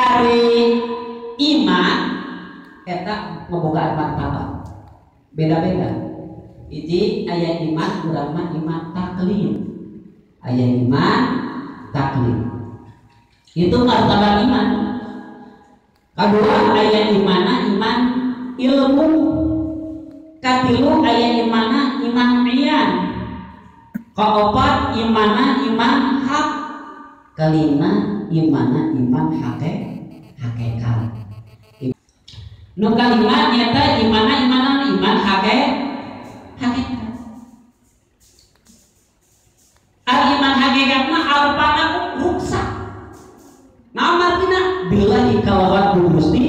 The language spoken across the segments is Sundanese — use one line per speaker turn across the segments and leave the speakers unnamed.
Ari iman eta ngabogaan martabat beda-beda. Hiji aya iman urang mah iman taklid, aya iman taklid itu martabat iman. Kedua aya imana iman ilmu. Katilu aya imana iman iyan. Kaopat imana iman hak. Kelima imana iman hakikat. Nu kalima nyata imana imana iman hakikat. Al iman hakikat mah arupana ruksak. Naon artina? Billahi kalawan Gusti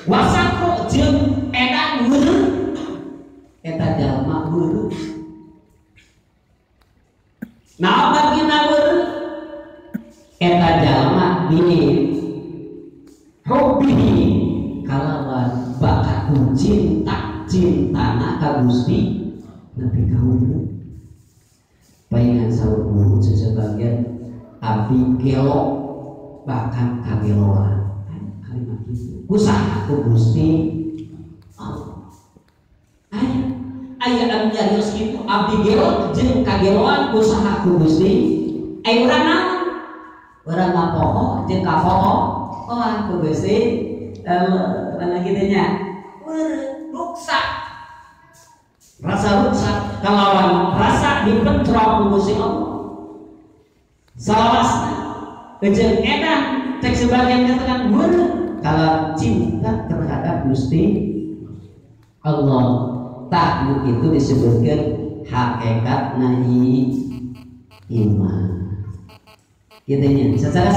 wasakro jeung edan weureuh eta jalma weureuh. Naon artina weureuh? Eta jalma bi hubbihi kalawan bakat cinta cintana ka Gusti nepi ka weureuh. Paingan saur guru sebagian abdi gelo bahkan kageloan kalimat itu kusaha ku Gusti Allah. Aya aya anu nyarios kitu abdi gelo jeung kageloan kusaha ku Gusti. Aya urang naon? Urang mah poho jeung kapoho oh ku Gusti Allah kana kitu nya. Ruksak rasa ruksak kalawan rasa dipentrok ku Gusti Allah. Salawasna jeung edan cek sebagian katakan weureuh kalau cinta terhadap Gusti Allah. Tak itu disebutkan hakikat nahi iman. Gitu nya. Secara